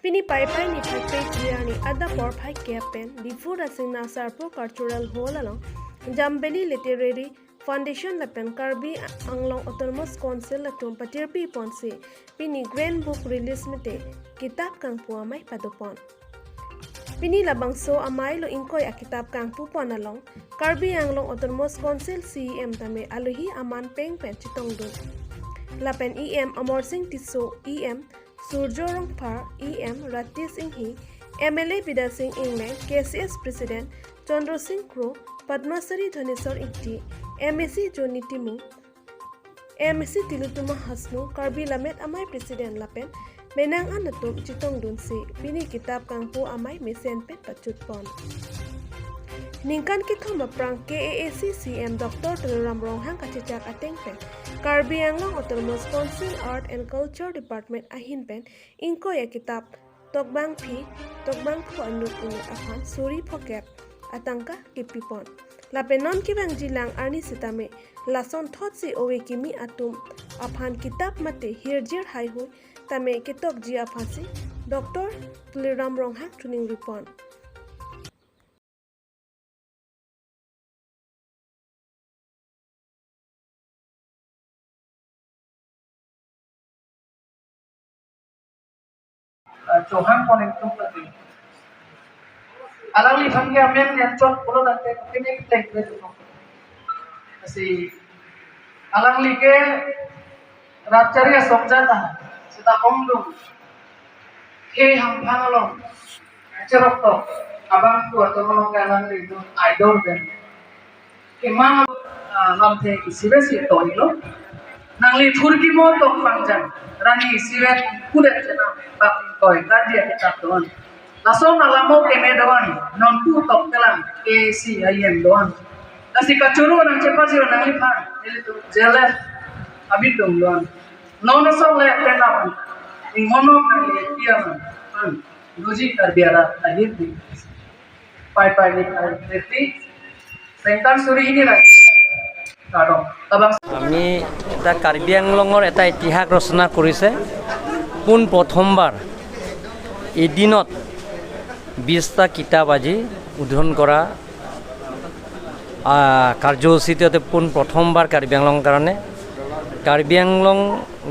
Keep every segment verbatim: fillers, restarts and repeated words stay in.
Pini Paipai niphai pechri arni adap porphai kep pen Diphu Rasingna Sarpo Cultural Hall along Jambili Literary Foundation lapen Karbi Anglong Autonomous Council atum patirpi ponsi pini Grand Book Release mate kitap kangpu amei padopon. Pini labangso amei lo ingkoi akitap kangpupon along Karbi Anglong Autonomous Council C E M tame alohi aman peng pen chetongdun. Lapen E M Amarsing Tisso, E M Surjya Rongphar, E M Ratish Enghi, M L A Bidya Sing Engleng, K C S President Chandra Sing Kro, Padma Shri Dhaneswar Ingti, M A C Johnny Timung, M A C Tilottama Hasnu, Karbi Lammet Amei President lapen menang an atum chetongdunsi pini kitap kangpu amei mesen pen pachutpon. Ningkan kethom aphrang K A A C C E M Doctor Tuliram Ronghang kachechak ateng pen Karbi Anglong Autonomous Council Art and Culture Department ahin pen ingkoi akitap Tokbangphi, Tokbangphu Anut Inut aphan suri phokep atangka kepipon. Lapen non kevangjilang arni sitame lason thotsi ove kimi atum aphan kitap mate hirjir haihui tame ketokji aphansi Doctor Tuliram Ronghang chuning ripon. Ah, Chauhan pon ingtung lagi. Alangliphan ke amen nangchot pulo tangte kene kita itu. Lasi alangli ke rat chari asong jata seta ongdung. He hamphang along cherok tok abang tua tua along ke alangli itu idol pen. Kemang, ah, lamthe isivet si toilo. Nangli thurkimo tok pangjan. Rani isivet kudet chenam bak ingkoi Karbi akitap don. Lason alamo keme don. Nonpu tok kelang K C I M don. Lasi kachoro nangchepajir nangliphan. Nelitum jealous abidung don. Non asong le penap. Inghonok nangli tiang. Doji Karbi arat akhir di. Paipai niphai thirty, sengkan suri hini rai. Kadong. Tabang. আমি এটা কাৰ্বি আংলঙৰ এটা ইতিহাস ৰচনা কৰিছে। পোন প্ৰথমবাৰ এদিনত বিশটা কিতাপ আজি উদ্বোধন কৰা, আহ, কাৰ্যসূচীটো ইয়াতে পোন প্ৰথমবাৰ কাৰ্বি আংলঙৰ কাৰণে। কাৰ্বি আংলং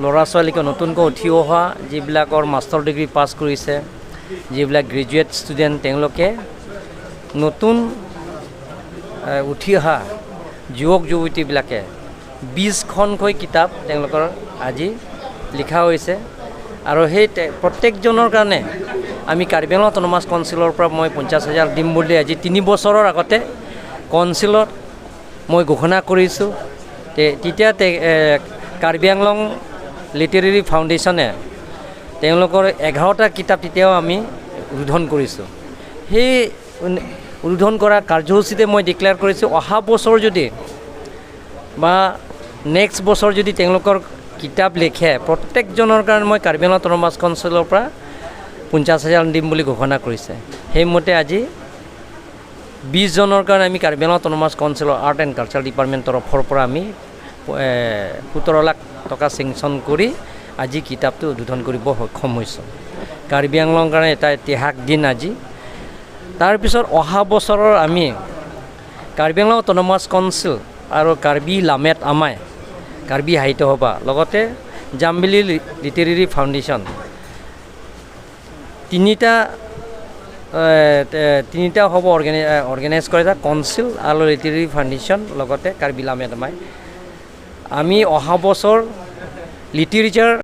ল'ৰা ছোৱালীকে নতুনকৈ উঠি অহা যিবিলাকৰ মাষ্টাৰ ডিগ্ৰী পাছ কৰিছে, যিবিলাক গ্ৰেজুৱেট ষ্টুডেণ্ট, তেওঁলোকে নতুন, এ, উঠি অহা যুৱক যুৱতীবিলাকে বিশখনকৈ কিতাপ তেওঁলোকৰ আজি লিখা হৈছে। আৰু সেই তে-, প্ৰত্যেকজনৰ কাৰণে আমি কাৰ্বি আংলং অট'নমাছ কাউন্সিলৰ পৰা মই পঞ্চাছ হাজাৰ দিম বুলি আজি তিনি বছৰৰ আগতে কাউন্সিলত মই ঘোষণা কৰিছোঁ। তে-, তেতিয়া তে-, এ, কাৰ্বি আংলং লিটাৰেৰী ফাউণ্ডেশ্যনে তেওঁলোকৰ এঘাৰটা কিতাপ তেতিয়াও আমি উদ্বোধন কৰিছোঁ। সেই উন-, উদ্বোধন কৰা কাৰ্যসূচীতে মই ডিক্লেয়াৰ কৰিছোঁ, অহা বছৰ যদি বা নেক্সট বছৰ যদি তেওঁলোকৰ কিতাপ লিখে, প্ৰত্যেকজনৰ কাৰণে মই কাৰ্বি আংলং অট'নমাছ কাউন্সিলৰ পৰা পঞ্চাছ হাজাৰ দিম বুলি ঘোষণা কৰিছে। সেইমতে আজি বিশজনৰ কাৰণে আমি কাৰ্বি আংলং অট'নমাছ কাউন্সিলৰ আৰ্ট এণ্ড কালচাৰ ডিপাৰ্টমেণ্ট তৰফৰ পৰা আমি, এ, সোতৰ লাখ টকা চেংচন কৰি আজি কিতাপটো উদ্বোধন কৰিব সক্ষম হৈছোঁ। কাৰ্বি আংলঙৰ কাৰণে এটা ইতিহাস দিন আজি। তাৰপিছত অহা বছৰৰ আমি কাৰ্বি আংলং অট'নমাছ কাউন্সিল আৰু কাৰ্বি লামেট আমাই, কাৰ্বি সাহিত্য সভা, লগতে জাম্বিলি লি-, লিটাৰেৰী ফাউণ্ডেশ্যন, তিনিটা, এ, এ, তিনিটা হ'ব অৰ্গেনাই-, এ, অৰ্গেনাইজ কৰে, এটা কাউন্সিল আৰু লিটাৰেৰী ফাউণ্ডেশ্যন, লগতে কাৰ্বি লামেট আমাই। আমি অহা বছৰ লিটাৰেচাৰ